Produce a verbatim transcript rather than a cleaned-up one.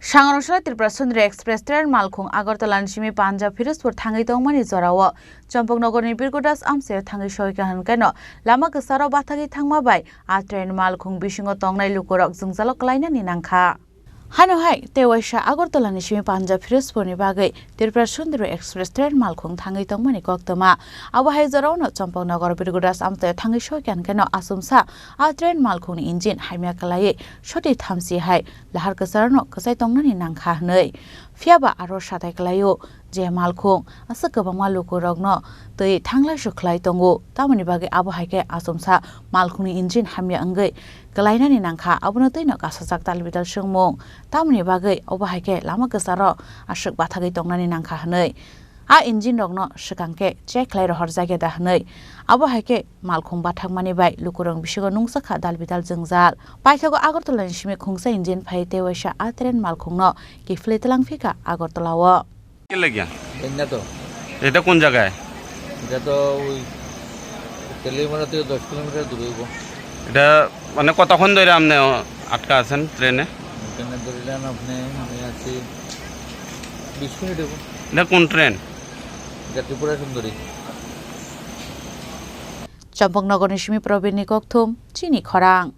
Sangrongsa Tripura Sundari Express train malkhung Agartala ni simi Punjab Firozpur thangwi tongmani jorao Champaknagar ni Birgodas amchaio thangwi soika hwnkhe no lama kwcharo bathagwi thangma bai a train malkhung bisingo tongnai lukurok jwngjalo kwlainani nangkha. Hano hai tei waisa Agartala ni simi Punjab Firozpur ni bagwi Tripura Sundari Express train malkhung thangwi tongmani koktwma. Abo hai jorao no Champaknagar Birgodas amchaio thangwi soika hwnkhe no achomsa a train malkhung ni engine hamya kwlaiwi soti thamsi hai lahar kwcharno kwchai tongnani nangkha hwnwi. Phiya ba aro satai kwlaio je malkhung aswk kwbangma lukurokno twi thanglai sukhlai tongo, tamoni bagwi abo hai khe achomsa malkhungni engine hamya wngwi kwlainani nangkha, abono twino kasajak talbital swngmung, tamoni bagwi obo hai khe lama kwcharo aswk bathagwi tongnani nangkha hwnwi. A engine rokno swkang khe check khlai rohorjakya da hwnwi. Abo hai khe malkhung bathakmani bai lukurok bisingo nungjakha dalbidal jwngjal. Paithago Agartala ni simi khungsa engine phai tei waisa a train malkhungno kiphilwi twlang phikha Agartala o. কি লাগিয়া? এন্না তো। এটা কোন জায়গায়? এটা তো ওই তেলিয়ামুড়া থেকে দশ কিলোমিটার দূরে হইব। এটা মানে কতক্ষণ ধরে আপনি আটকা আছেন ট্রেনে? এখানে ধরলেন আপনি, আমি আছি বিশ মিনিট হইব। এটা কোন ট্রেন? এটা ত্রিপুরা Sundari. Champaknagar ni simi Probin ni kokthum, chini khorang.